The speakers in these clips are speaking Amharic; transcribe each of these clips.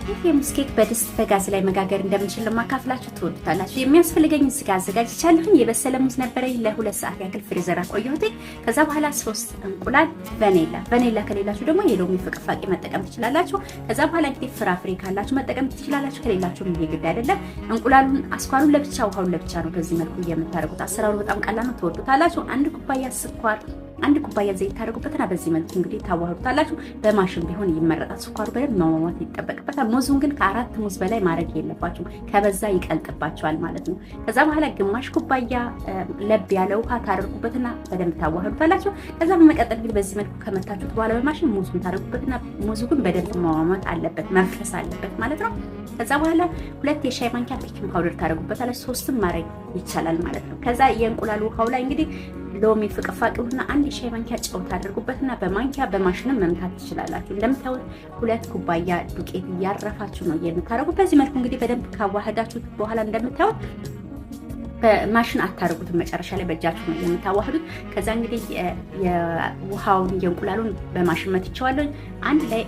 የሙዝ ኬክ በድስት በጋዝ ላይ መጋገር እንደምንችል ለማካፍላችሁ ትወዱታላችሁ። የሚያስፈልገኝ ስጋ አዘጋጅቻለሁኝ። የበሰለ ሙዝ ነበረኝ፣ ለ2 ሰዓት ያክል freezer አቆየሁት። ከዛ በኋላ ሶስት እንቁላል፣ ቫኒላ፣ ቫኒላ ከሌላችሁ ደግሞ የሎሚ ፍቅፋቂ መጠቀም ትችላላችሁ። ከዛ በኋላ እንግዲህ ፍራፍሬ ካላችሁ መጠቀም ትችላላችሁ፣ ከሌላችሁም የግድ አይደለም። እንቁላሉን አስኳሉን ለብቻ ውሃውን ለብቻ ነው በዚህ መልኩ የምታደርጉት። አሰራሩ በጣም ቀላል ነው፣ ትወዱታላችሁ። 1 ኩባያ ስኳር፣ 1 ኩባያ ዘይት ታደርጉበትና በዚህ መልኩ እንግዲህ ታዋህዱታላችሁ። በማሽን ቢሆን ይመረጣል። ስኳሩ በደንብ መሟሟት ይጠበቅበታል። ሙዙን ግን ከአራት ሙዝ በላይ ማድረግ የለባችሁም፣ ከበዛ ይቀልጥባችኋል ማለት ነው። ከዛ በኋላ ግማሽ ኩባያ ለብ ያለ ውሃ ታደርጉበትና በደንብ ታዋህዱታላችሁ። ከዛ በመቀጠል እንግዲህ በዚህ መልኩ ከመታችሁት በኋላ በማሽን ሙዙን ታደርጉበትና ሙዙ ግን በደንብ መሟሟት አለበት፣ መፍረስ አለበት ማለት ነው። ከዛ በኋላ 2 የሻይ ማንኪያ baking powder ታደርጉበታላችሁ። ሶስትም ማድረግ ይቻላል ማለት ነው። ከዛ የእንቁላል ውሃው ላይ እንግዲህ ሎሚ ፍቅፋቂውና 1 የሻይ ማንኪያ ጨው ታደርጉበትና በማንኪያ በማሽንም መምታት ትችላላችሁ። እንደምታዩት 2 ኩባያ ዱቄት እያረፋችሁ ነው የምታደርጉት። በዚህ መልኩ እንግዲህ በደንብ ካዋህዳችሁት በኋላ እንደምታዩት በማሽን አታደርጉትም። መጨረሻ ላይ በእጃችሁ ነው የምታዋህዱት። ከዛ እንግዲህ የውሃውን የእንቁላሉን በማሽን መትቼዋለሁ። አንድ ላይ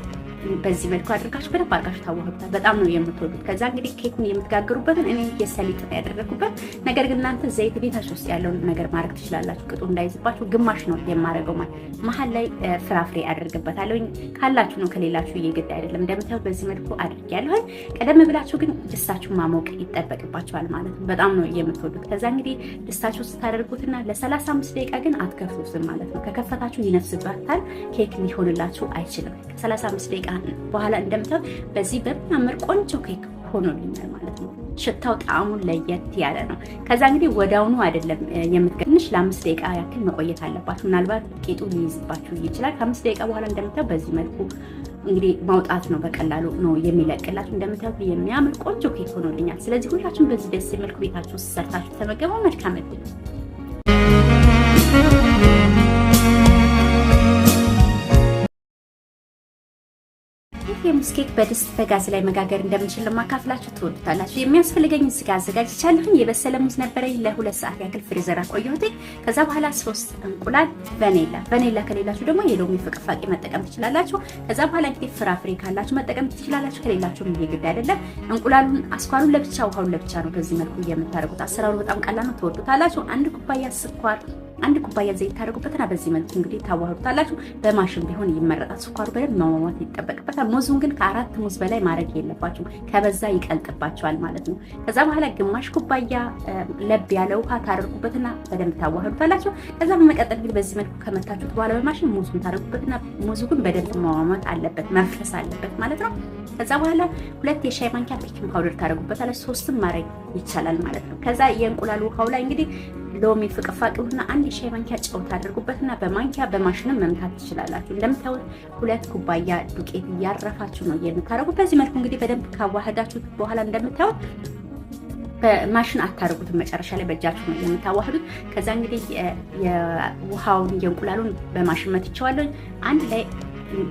በዚህ መልኩ አድርጋችሁ በደንብ አድርጋችሁ ታዋህዱታል። በጣም ነው የምትወዱት። ከዛ እንግዲህ ኬኩን የምትጋግሩበትን እኔ የሰሊጥ ነው ያደረኩበት። ነገር ግን እናንተ ዘይት ቤታችሁ ውስጥ ያለውን ነገር ማድረግ ትችላላችሁ። ቅጡ እንዳይዝባችሁ ግማሽ ነው የማደርገው፣ ማለት መሀል ላይ ፍራፍሬ አደርግበታለሁ። ካላችሁ ነው፣ ከሌላችሁ የግድ አይደለም። እንደምታዩት በዚህ መልኩ አድርጌያለሁ። ቀደም ብላችሁ ግን ድስታችሁን ማሞቅ ይጠበቅባችኋል ማለት ነው። በጣም ነው የምትወዱት። ከዛ እንግዲህ ድስታችሁ ስታደርጉትና ለ35 ደቂቃ ግን አትከፍቱትም ማለት ነው። ከከፈታችሁ ይነፍስባታል፣ ኬክ ሊሆንላችሁ አይችልም። ከ35 ደቂቃ በኋላ እንደምታዩት በዚህ በሚያምር ቆንጆ ኬክ ሆኖልኛል ማለት ነው። ሽታው ጣዕሙን ለየት ያለ ነው። ከዛ እንግዲህ ወዲያውኑ አይደለም ትንሽ ለ5 ደቂቃ ያክል መቆየት አለባችሁ። ምናልባት ቂጡ ሊይዝባችሁ ይችላል። ከ5 ደቂቃ በኋላ እንደምታዩት በዚህ መልኩ እንግዲህ ማውጣት ነው፣ በቀላሉ ነው የሚለቅላችሁ። እንደምታዩት የሚያምር ቆንጆ ኬክ ሆኖልኛል። ስለዚህ ሁላችሁም በዚህ ደስ መልኩ ቤታችሁ ሰርታችሁ ተመገቡ። መልካም እድል። የሙዝ ኬክ በድስት በጋዝ ላይ መጋገር እንደምንችል ለማካፍላችሁ ትወዱታላችሁ። የሚያስፈልገኝ ስጋ አዘጋጅቻለሁኝ። የበሰለ ሙዝ ነበረኝ፣ ለ2 ሰዓት ያክል freezer አቆየሁት። ከዛ በኋላ ሶስት እንቁላል፣ ቫኒላ፣ ቫኒላ ከሌላችሁ ደግሞ የሎሚ ፍቅፋቂ መጠቀም ትችላላችሁ። ከዛ በኋላ እንግዲህ ፍራፍሬ ካላችሁ መጠቀም ትችላላችሁ፣ ከሌላችሁም የግድ አይደለም። እንቁላሉን አስኳሉን ለብቻ ውሃውን ለብቻ ነው በዚህ መልኩ የምታደርጉት። አሰራሩ በጣም ቀላል ነው፣ ትወዱታላችሁ። 1 ኩባያ ስኳር፣ 1 ኩባያ ዘይት ታደርጉበትና በዚህ መልኩ እንግዲህ ታዋህዱታላችሁ። በማሽን ቢሆን ይመረጣል። ስኳሩ በደንብ መሟሟት ይጠበቅበታል። ሙዙን ግን ከአራት ሙዝ በላይ ማድረግ የለባችሁም፣ ከበዛ ይቀልጥባችኋል ማለት ነው። ከዛ በኋላ ግማሽ ኩባያ ለብ ያለ ውሃ ታደርጉበትና በደንብ ታዋህዱታላችሁ። ከዛ በመቀጠል እንግዲህ በዚህ መልኩ ከመታችሁት በኋላ በማሽን ሙዙን ታደርጉበትና ሙዙ ግን በደንብ መሟሟት አለበት፣ መፍረስ አለበት ማለት ነው። ከዛ በኋላ 2 የሻይ ማንኪያ baking powder ታደርጉበታላችሁ። ሶስትም ማድረግ ይቻላል ማለት ነው። ከዛ የእንቁላል ውሃው ላይ እንግዲህ ሎሚ ፍቅፋቂውና 1 የሻይ ማንኪያ ጨው ታደርጉበትና በማንኪያ በማሽንም መምታት ትችላላችሁ። እንደምታዩት 2 ኩባያ ዱቄት እያረፋችሁ ነው የምታደርጉት። በዚህ መልኩ እንግዲህ በደንብ ካዋህዳችሁት በኋላ እንደምታዩት በማሽን አታደርጉትም። መጨረሻ ላይ በእጃችሁ ነው የምታዋህዱት። ከዛ እንግዲህ የውሃውን የእንቁላሉን በማሽን መትቼዋለሁ። አንድ ላይ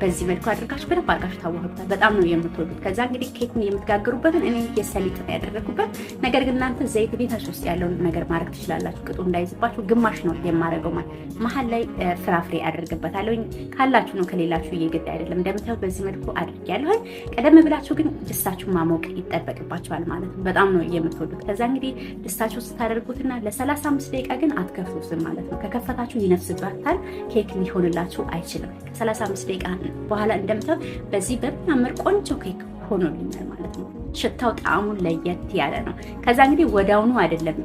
በዚህ መልኩ አድርጋችሁ በደንብ አድርጋችሁ ታዋህዱታል። በጣም ነው የምትወዱት። ከዛ እንግዲህ ኬኩን የምትጋግሩበትን እኔ የሰሊጥ ነው ያደረኩበት። ነገር ግን እናንተ ዘይት ቤታችሁ ውስጥ ያለውን ነገር ማድረግ ትችላላችሁ። ቅጡ እንዳይዝባችሁ ግማሽ ነው የማደርገው፣ ማለት መሀል ላይ ፍራፍሬ አደርግበታለሁ። ካላችሁ ነው፣ ከሌላችሁ የግድ አይደለም። እንደምታዩት በዚህ መልኩ አድርጌያለሁ። ቀደም ብላችሁ ግን ድስታችሁን ማሞቅ ይጠበቅባችኋል ማለት ነው። በጣም ነው የምትወዱት። ከዛ እንግዲህ ድስታችሁ ስታደርጉትና ለ35 ደቂቃ ግን አትከፍቱትም ማለት ነው። ከከፈታችሁ ይነፍስባታል፣ ኬክ ሊሆንላችሁ አይችልም። ከ35 ደቂቃ በኋላ እንደምታዩት በዚህ በሚያምር ቆንጆ ኬክ ሆኖልኛል ማለት ነው። ሽታው ጣዕሙን ለየት ያለ ነው። ከዛ እንግዲህ ወዲያውኑ አይደለም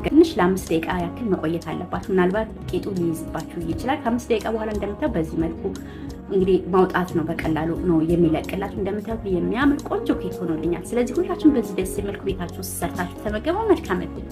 ትንሽ ለ5 ደቂቃ ያክል መቆየት አለባችሁ። ምናልባት ቂጡ ሊይዝባችሁ ይችላል። ከ5 ደቂቃ በኋላ እንደምታዩት በዚህ መልኩ እንግዲህ ማውጣት ነው፣ በቀላሉ ነው የሚለቅላችሁ። እንደምታዩት የሚያምር ቆንጆ ኬክ ሆኖልኛል። ስለዚህ ሁላችሁም በዚህ ደስ መልኩ ቤታችሁ ሰርታችሁ ተመገቡ። መልካም እድል።